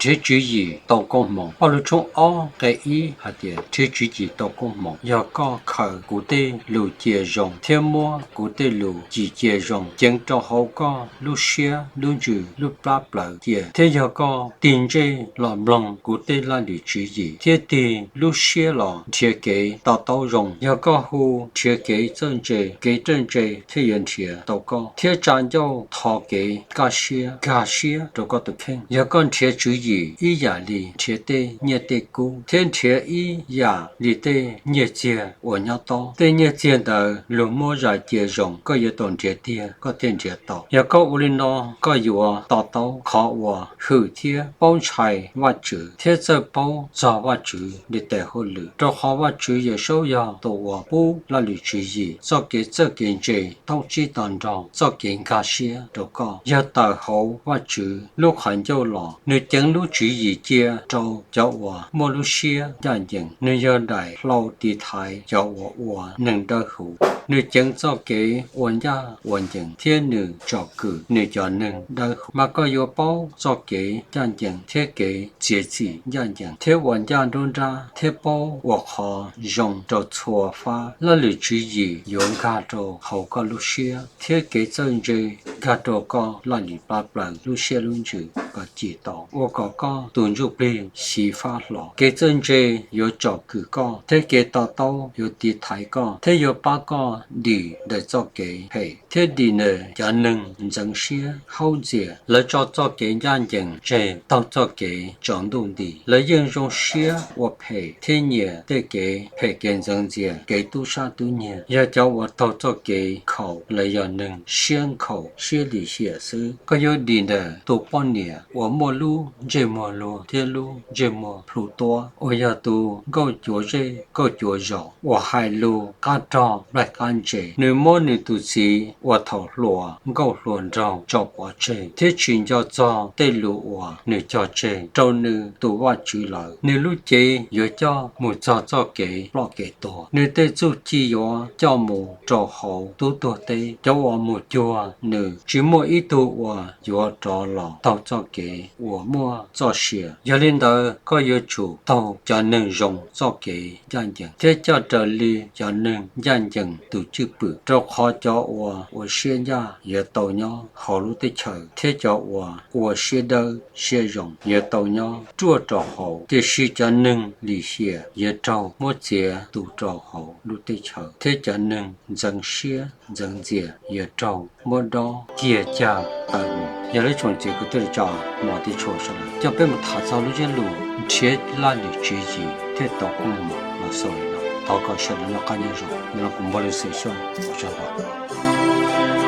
Nrhiav tswv yim tau koob hmoov. Paj Lug tshooj ob nqe ib hais tias, nrhiav tswv yim tau koob hmoov yog koj khaws kuv tej lus cia zoo thiab muab kuv tej lus cim cia zoo, ceev rau hauv koj lub siab lub ntsws lub plab plaws cia, thiab yog koj tig ntsej los mloog kuv tej laj lim tswv yim thiab tig lub siab los nrhiav kev to taub zoo. Yog koj hu nrhiav kev txawj ntse, kev txawj ntse thiaj yuav nrhiav tau koj, thiab tsa ncauj thov kev kaj siab, nkag siab rau koj tus kheej. Yog koj nrhiav tswv yim ib yam li nrhiav tej nyiaj tej kub, thiab nrhiav ib yam li tej nyiaj txiag uas nyob tob, tej nyiaj txiag ntawd luag muab zais cia zoo, koj yuav tau nrhiav tiag koj thiaj nrhiav tau. Yog koj ua li no, koj yuav to taub qhov uas hwm thiab paub ntshai Vajtswv thiab txawj paub txog Vajtswv li tes hauj lwm, rau qhov Vajtswv Yawmsaub yog tus uas pub laj lim tswv yim, txoj kev txawj kev ntse, thoob tsib to nrog txoj kev nkag siab rau koj. Yog tawm hauv Vajtswv lub qhov ncauj los, nws ceev lub tswv yim cia rau cov uas muaj lub siab ncaj ncees, nws yog daim hlau tiv thaiv cov uas ua neeg dawb huv. Nws ceev txoj kev ua ncaj ua ncees, thiab nws tsom kwm nws cov neeg dawb huv. Mas koj yuav paub txoj kev ncaj ncees thiab kev txiav txim ncaj ncees, thiab ua ncaj nruab nrab, thiab paub ua qhov zoo rau txhua fab. Laj lim tswv yim yuav nkag rau hauv koj lub siab, thiab kev txawj ntse nkag rau koj laj lim plab plaws lub siab lub ntsws kom cim tau, ua kom koj tus ntsuj plig xyiv fab hlo. Kev txawj ntse yuav tsom kwm koj, thiab kev to taub yuav tiv thaiv koj, thiab yuav pab koj dim ntawm txoj kev phem, thiab dim ntawm cov neeg ntxeev siab haub ntxias. Lawv tso txoj kev ncaj ncees tseg taug txoj kev tsaus ntuj nti. Lawv yeej zoo siab ua phem thiab nyiam tej kev phem kev ntxeev ntxias, kev tub sab tub nyiag. Yog cov uas taug txoj kev nkhaus, lawv yog neeg siab nkhaus siab lim hiam xwb. Koj yuav dim ntawm tus poj niam uas muaj lub ntsej muag luag thiab lub ntsej muag plhu tuab, uas yog tus nkauj cuav zej nkauj cuav zos, uas hais lus qab rog nplaig qab ntse. Nws muab nws tus txiv uas thaum hluas nkauj hluas nraug tso pov tseg, thiab tsis nco txog tej lus uas nws cog tseg rau nws tus Vajtswv lawm. Nws lub cev yuav coj mus txog txoj kev ploj kev tuag, nws tej txuj ci yuav coj mus rau hauv tub tuag teb. Cov uas mus cuag nws, tsis muaj ib tug uas yuav rov los taug txoj kev uas muaj txoj sia. Yog li ntawd, koj yuav tsum taug cov neeg zoo txoj kev ncaj ncees, thiab coj raws li cov neeg ncaj ncees tus cwj pwm, rau qhov cov uas ua siab ncaj yuav tau nyob hauv lub teb chaws, thiab cov uas ua siab dawb siab zoo yuav tau nyob ruaj rau hauv. Tiam sis cov neeg lim hiam yuav raug muab txiav tu rau hauv lub teb chaws, thiab cov neeg ntxeev siab ntxeev ntxias yuav raug muab dob cia cag tawm mus. Yog li tsoom txiv kwv tij neej tsa, hmov thiab tshua sawv daws, coj peb mus tham txog lub zaj lus nrhiav laj lim tswv yim thiaj tau koob hmoov los xaus li no. Thov kom sawv daws noj qab nyob zoo, nyob rau kuv npaj li xwm xyuas ua tsaug ntau.